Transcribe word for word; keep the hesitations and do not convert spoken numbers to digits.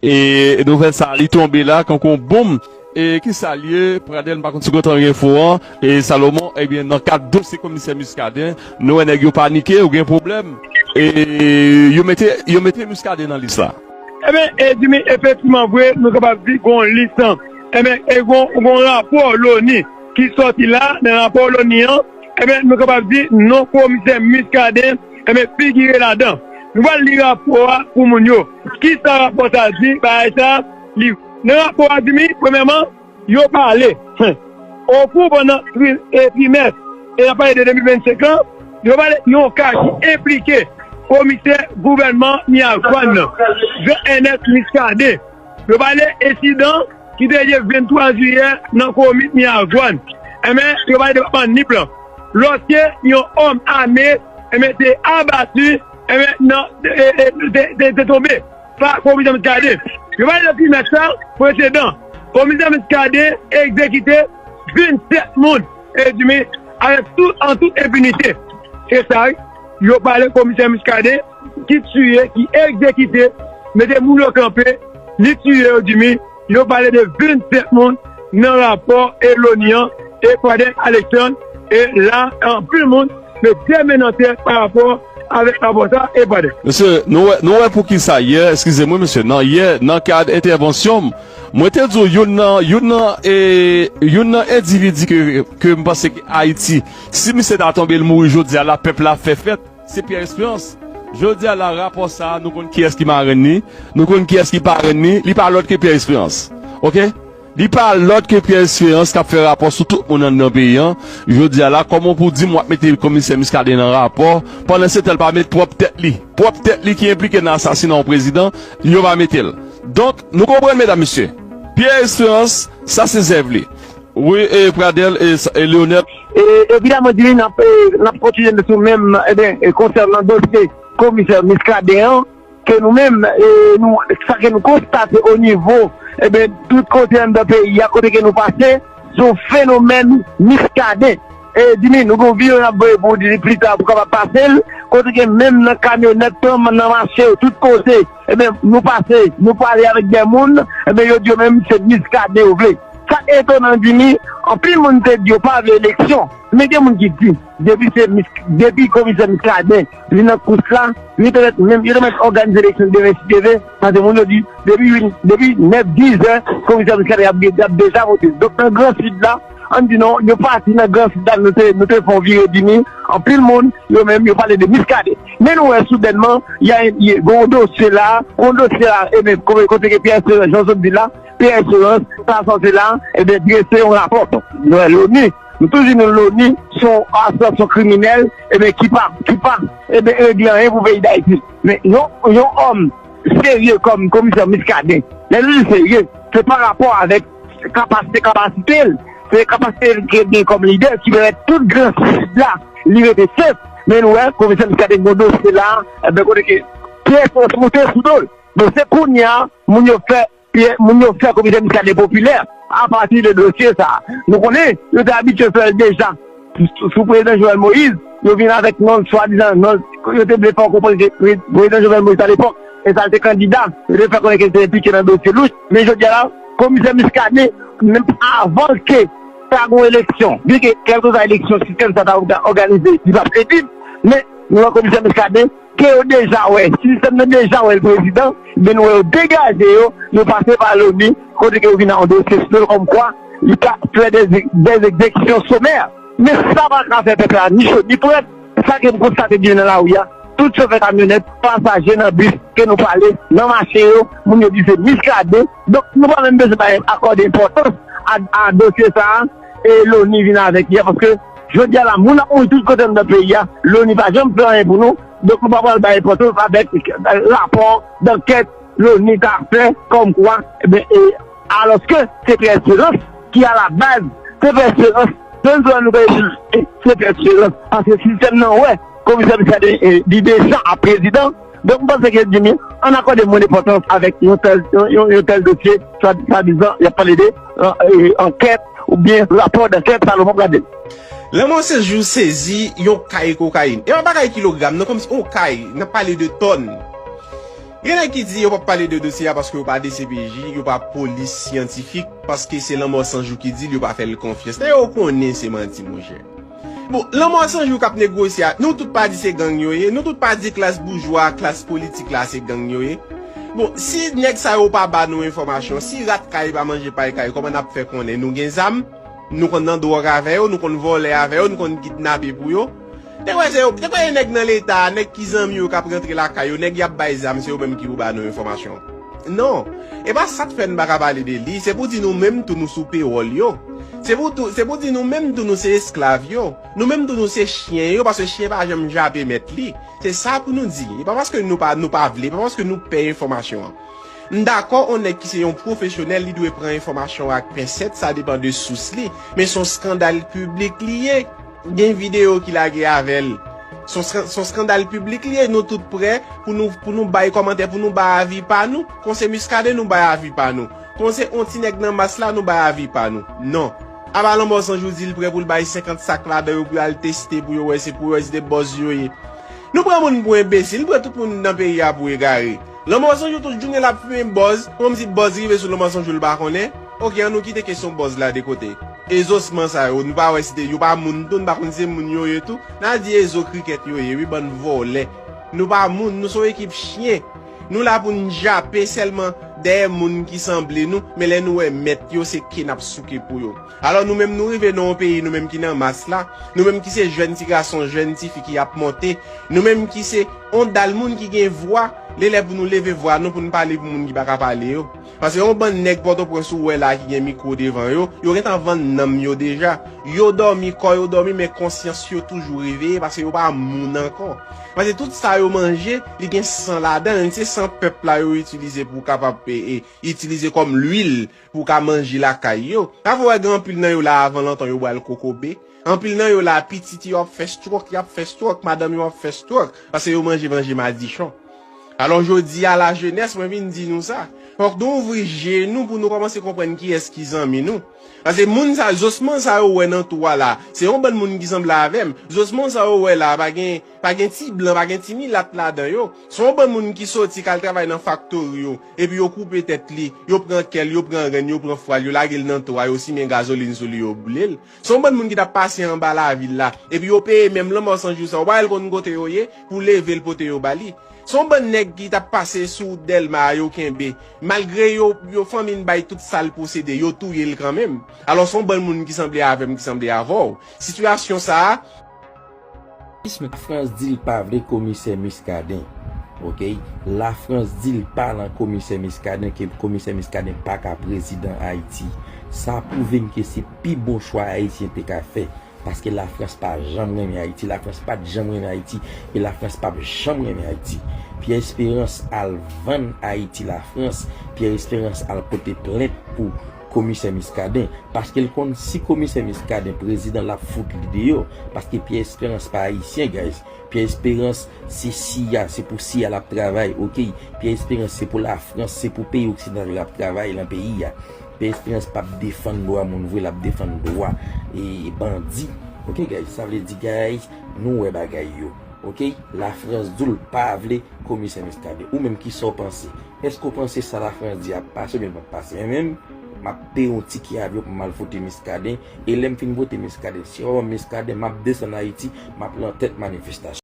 E nouvèl sa a, li tonbe la kankou yon bonm. E kisa l ye, Pradel, m pa konn si w kontan gen enfo an. E Salomon, ebyen, nan kad dosye komisè Muscadin, nou wè nèg yo panike, yo gen pwoblèm. E yo mete, yo mete Muscadin nan lis la. Ebyen, e Jimmy, efektivman vre, nou kapab di gen yon lis lan. Ebyen, e gen yon, gen yon rapò Loni ki sòti la, nan rapò Loni an, ebyen, nou kapab di non komisè Muscadin, ebyen, figire ladan. Nou pral li rapò a pou moun yo. Kisa rapò sa a di, bagay sa a, li, nan rapò a, Jimmy, premyèman, yo pale. Okou pandan tri-, e, trimès, e n ap pale de de mil vennsenk lan, yo pale yon ka ki enplike komisè gouvènman Miragwàn nan, Jean Ernest Muscadin. Yo pale ensidan ki te rive venntwa jiyè nan komin Miragwàn. Enben, yo pale depatman Nip lan. Lòske yon òm ame, enben, te abati, enben, nan, e, e, te, te, te tonbe pa komisè Muscadin. Yo pale de trimès sa presedan. Komisè Muscadin egzekite vennsèt moun, e Jimmy, avèk tout, an tout enpinite. Se sa, wi. Yo pale komisè Muscadin ki tiye, ki egzekite, mete moun yo kanpe, li tiye yo, Jimmy. Yo pale de vennsèt moun nan rapò e Loni an, e Pradel Alexandre, e la, anpil moun met de men nan tèt pa rapò avèk rapò sa, e Pradel. Mesye, nou wè, nou wè pou ki sa yè, eskize mwen, mesye, nan yè, nan kad entèvansyon m, mwen te di w youn nan, youn nan, e, youn nan endividi ke, ke m panse ke Ayiti, si misye ta tonbe, l mouri jodi a la, pèp la fè fèt, se Pierre Espérance. Jodi a la, rapò sa a, nou konn kiyès ki marenn li, nou konn kiyès ki parenn li, li pa lòt ke Pierre Espérance. Oke? Li pa lòt ke Pierre Espérance k ap fè rapò sou tout moun anndan peyi an. Jodi a la, kòman pou di m w ap mete komisè Muscadin nan rapò, pandan se tan l pa met pwòp tèt li? Pwòp tèt li ki enplike nan asasina yon prezidan, yo pa mete l. Donk, nou konprann, medam, mesye. Pierre Espérance, sa se zèv li. Wi, e Pradel, e, e Leonel. E, evidaman, Jimmy, n ap, e, n ap kontinye sou menm, ebyen, e, konsènan dosye komisè Muscadin an, ke nou menm, e, nou, sa ke nou konstate o nivo, ebyen, tout kote anndan peyi a, kote ke nou pase, se yon fenomèn Muscadin. E, Jimmy, nou gen yon videyo n ap voye pou ou, Jimmy, pli ta, pou kapab pase l, kote ke menm nan kamyonèt, nan mache, tout kote, ebyen, nou pase, nou pale avèk de moun, ebyen, yo di yo menm se Muscadin yo vle. Sa k etonan, Jimmy, anpil moun te di yo pa vle eleksyon. Men gen moun ki di, depi se Mis-, depi komisè Muscadin vin nan kous la, li te mèt menm, yo te mèt òganize eleksyon demen si Dye vle, paske moun yo di, depi, depi nèf, dis zè, komisè Muscadin ap, ap deja vote. Donk, nan Gran Sid la, ann di non, yo pati nan Gran Sid la, nou te, nou te fè yon vire, Jimmy, anpil moun, yo menm, yo pale de Muscadin. Men nou wè, soudènman, y a, y a, gen yon dosye la, gen yon dosye la, e men, kote, kote ke Pierre Espérance, jan w sot di la, Pierre Espérance, sa sòti la, ebyen, drese yon rapò. Nou wè Loni, nou toujou di nou Loni, se yon asosyasyon kriminèl, ebyen, ki pa, ki pa, ebyen, regle anyen pou peyi Dayiti. Men yon, yon òm serye kòm komisè Muscadin, lè nou di serye, se pa rapò avèk kapasite, kapasite l, se kapasite l ke l gen kòm lidè ki pèmèt tout Gran Sid la, li rete sef. Men nou wè, komisè Muscadin gen yon dosye la, ebyen, kote ke Pierre Espérance monte sou do l. Men se kounye a, moun yo fè Pye-, moun yo fè komisè Muscadin popilè apati de dosye sa a. Nou konnen, yo te abitye fè l deja. Sou, sou prezidan Jovenel Moïse, yo vin avèk non l, swadizan, non l, yo te vle fè w konprann ke pre-, prezidan Jovenel Moïse alepòk, e sa l te kandida, yo te fè konnen ke l te enplike nan dosye louch. Men jodi a la, komisè Muscadin, menm avan ke ta gen yon eleksyon, byenke kèlkeswa eleksyon sistèm sa ta òganize, li p ap kredib, men nou wè komisè Muscadin, ke yo deja wè, sistèm nan deja wè l prezidan, men nou wè yo degaje yo, yo pase pa Loni, kote ke yo vin ak yon dosye sou do l kòmkwa li ka fè dè, dè egzekisyon somè. Men sa pa ka fè pèp la ni cho ni frèt. Sa ke m konstate byen nan lari a, tout chofè kamyonèt, pasaje nan bis ke nou pale, nan mache yo, moun yo di se Muscadin. Donk, nou pa menm bezwen bay, akòde enpòtans a, a dosye sa a, e Loni vin avèk li a, paske jodi a la, moun ap mouri tout kote anndan peyi a, Loni pa janm fè anyen pou nou, donk nou pa pral bay enpòtans avèk rapò dankèt Loni ta fè, kòmkwa, ebyen, e, alòske se Pierre Espérance ki alabaz, se Pierre Espérance, se nou, nou, se Pierre Espérance, paske sistèm nan wè, komisè Muscadin, e, li deja ap prezidan, Donk, m panse ke Jimmy, ann akòde mwens enpòtans avèk yon tèl, yon, yon, yon tèl dosye, swa, swadizan, y ap pale de, e, e, ankèt oubyen rapò dankèt Salomon Pradel. Lanmò Sezou sezi yon kay kokayin. E pa bagay kilogram, non, kòmsi yon kay, n ap pale de tòn. Gen nèg ki di yo p ap pale de dosye a paske yo pa D C P J, yo pa polis syantifik, paske se Lanmò San Jou ki di l, yo pa fè l konfyans. Nèg yo konnen se manti, monchè. Bon, Lanmò San Jou k ap negosye a, nou tout pa di se gang yo ye, nou tout pa di klas boujwa, klas politik la se gang yo ye. Bon, si nèg sa yo pa ba nou enfòmasyon, si rat kay pa manje pay kay, kòman n ap fè konnen nou gen zam? Nou konn nan dwòg avè yo, nou konn vòlè avè yo, nou konn kidnape pou yo. Te kwè se yo, te kwè e nèg nan leta, nèg ki zanmi yo k ap rantre lakay yo, nèg y ap bay zam, se yo menm ki pou ba nou enfòmasyon. Non, e pa sa k fè n pa ka pale de li, se pou di nou menm tou nou sou pewòl yo. Se pou tou, se pou di nou menm tou nou se esklav yo. Nou menm tou nou se chen yo, paske chen pa janm jape mèt li. Se sa pou nou di. E pa paske nou pa, nou pa vle, e pa paske nou pè enfòmasyon an. M dakò, on nèg ki se yon pwofesyonèl, li dwe pran enfòmasyon ak pensèt, sa depann de sous li. Men se yon skandal piblik li ye. Gen videyo ki lage avè l. Se yon skan-, se yon skandal piblik li ye. Nou tout prè pou nou, pou nou bay kòmantè, pou nou bay avi pa nou. Kon se Muscadin, nou bay avi pa nou. Kon se on ti nèg nan mas la, nou bay avi pa nou. Non. Apa Lanmò San Jou di l prè pou l bay senkant sak ladan yo pou yo al teste, pou yo wè se, pou yo wè si se bòz yo ye. Nou pran moun pou enbesil, nou pran tout moun nan peyi a pou egare. Lanmò San Jou tout jounen l ap fimen bòz, kòmsi bòz rive sou Lanmò San Jou l pa konnen. Oke, ann nou kite kesyon bòz la de kote. E zosman sa yo, nou pa wè si te, yo pa moun tou, nou pa konn se moun yo ye tou. N a di e zo krikèt yo ye, wi, bann vòlè. Nou pa moun, nou se yon ekip chen. Nou la pou n jape sèlman dèyè moun ki sanble nou, men lè nou wè mèt yo, se ke n ap souke pou yo. Alò nou menm nou rive nan yon peyi, nou menm ki nan mas la, nou menm ki se jèn ti gason, jèn ti fi ki ap monte, nou menm ki se on dal moun ki gen vwa, li lè pou nou leve vwa nou, pou n pale pou moun ki pa ka pale yo. Paske yon bann nèg Pòtoprens ou wè la ki gen mikwo devan yo, yo gentan vann nanm yo deja. Yo dòmi, kò yo dòmi, men konsyans yo toujou reveye, paske yo pa moun ankò. Paske tout sa yo manje, li gen san ladan l, se san pèp la yo itilize pou kapab, e, e, itilize kòm lwil pou ka manje lakay yo. Sa fè w wè gen anpil nan yo la avan lontan yo bwal kokobe. Anpil nan yo la pitit yo ap fè stroke, y ap fè stroke, madanm yo ap fè stroke, paske yo manje manje madichon. Alò jodi a, lajenès, mwen vin di nou sa. Fòk nou ouvri je nou pou nou kòmanse konprann kiyès ki zanmi nou. Paske moun sa, zosman sa yo wè nan tou a la, se yon bann moun ki sanble avè m. Zosman sa yo wè la, pa gen, pa gen ti blan, pa gen ti milat ladan yo. Se yon bann moun ki soti k al travay nan faktori yo, epi yo koupe tèt li, yo pran kè l, yo pran ren, yo pran fwa l, yo lage l nan tou a, yo simen gazolin sou li, yo boule l. Se yon bann moun ki t ap pase anba lavil la, epi yo peye menm Lanmò San Jou sa, ou pa wè l konn kote yo ye, pou leve l pote yo ba li. Se yon bann nèg ki t ap pase sou Dèlma a, yo kenbe. Malgre yo, yo fanmi n bay tout sa l posede, yo touye l kanmenm. Alò se yon bann moun ki sanble avè m, ki sanble avè w. Sitiyasyon sa a, Lafrans di l pa vle komisè Muscadin. Oke? Lafrans di l pa nan komisè Muscadin, ke komisè Muscadin pa ka prezidan Ayiti. Sa pwouve n ke se pi bon chwa Ayisyen te ka fè. Paske Lafrans pa janm renmen Ayiti, Lafrans pa t janm renmen Ayiti, e Lafrans p ap janm renmen Ayiti. Pierre Espérance al vann Ayiti Lafrans, Pierre Espérance al pote plent pou komisè Muscadin, paske l konn si komisè Muscadin prezidan l ap fout li deyò, paske Pierre Espérance pa ayisyen, guys. Pierre Espérance se CIA, se pou CIA l ap travay, oke? Pierre Espérance se pou Lafrans, se pou peyi oksidantal l ap travay lan peyi a. Pierre Espérance p ap defann dwa moun vre, l ap defann dwa e bandi. Oke guys, sa vle di guys, nou wè bagay yo. Oke, Lafrans di w l pa vle komisè Muscadin. Ou menm kisa w panse? Èske w panse sa Lafrans di a ap pase oubyen l p ap pase? Mwen menm, m ap peye yon tike avyon pou m al vote Muscadin. E lè m fin vote Muscadin, si yo pa ban m Muscadin, m ap desann Ayiti, m ap lan tèt manifestasyon.